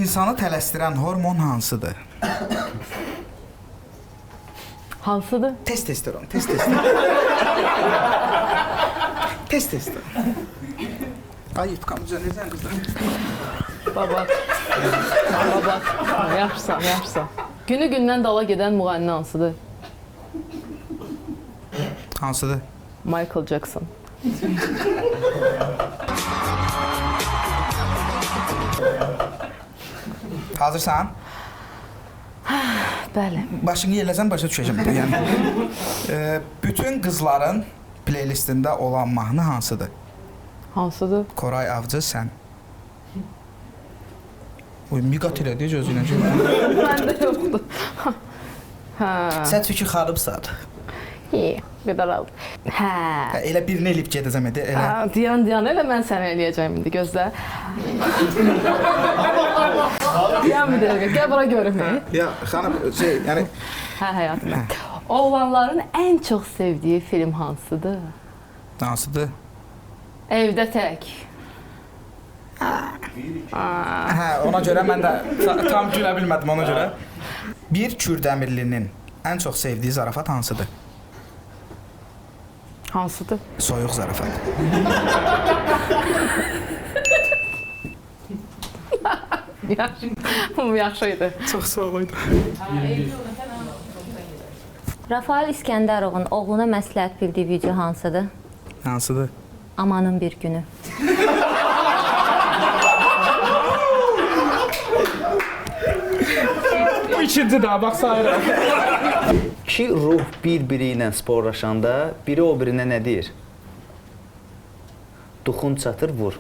İnsanı tələsdirən hormon hansıdır? Hansıdır? Testosteron, testosteron. Testosteron. Ay, yutqamca necə qızlar? Baba. Baba. Yaxşısan, yaxşısan. Günü gündən dala gedən müğənni hansıdır? Hansıdır? Michael Jackson. Hazırsan? Bəli. Başını yerləsən başa düşəcəm. Yəni bütün qızların playlistində olan mahnı hansıdır? Hansıdır? Koray Avcı sən. Uy, miqat elədi gözü ilə. Məndə yoxdur. Hə. Sən çünki xarıbsan. İyi, qədər aldı. Hə. Hə, elə birini eləyib gedəcəm idi, elə. Hə, Diyan, diyan, elə mən səni eləyəcəyəm indi, gözlə. Diyan bir dəqiqə, gəl bura görüm. Ya xanım, şey, yəni Hə, həyatım. Oğlanların ən çox sevdiyi film hansıdır? hansıdır? Evdə tək. Hə, ona görə mən də tam gülə bilmədim ona görə. Bir Kürdəmirlinin ən çox sevdiyi zarafat hansıdır? Hansıdır? Soyuq zarafat. Yaxşı. Bu yaxşı idi. Çox soyuq idi. Rafael İskəndərovun oğluna məsləhət bildiyi video hansıdır? Hansıdır? Amanın bir günü. Bu ikinci daha bax sayıram. İki ruh bir-biri ilə sporlaşanda biri o birinə nə deyir? Duxun çatır, vur.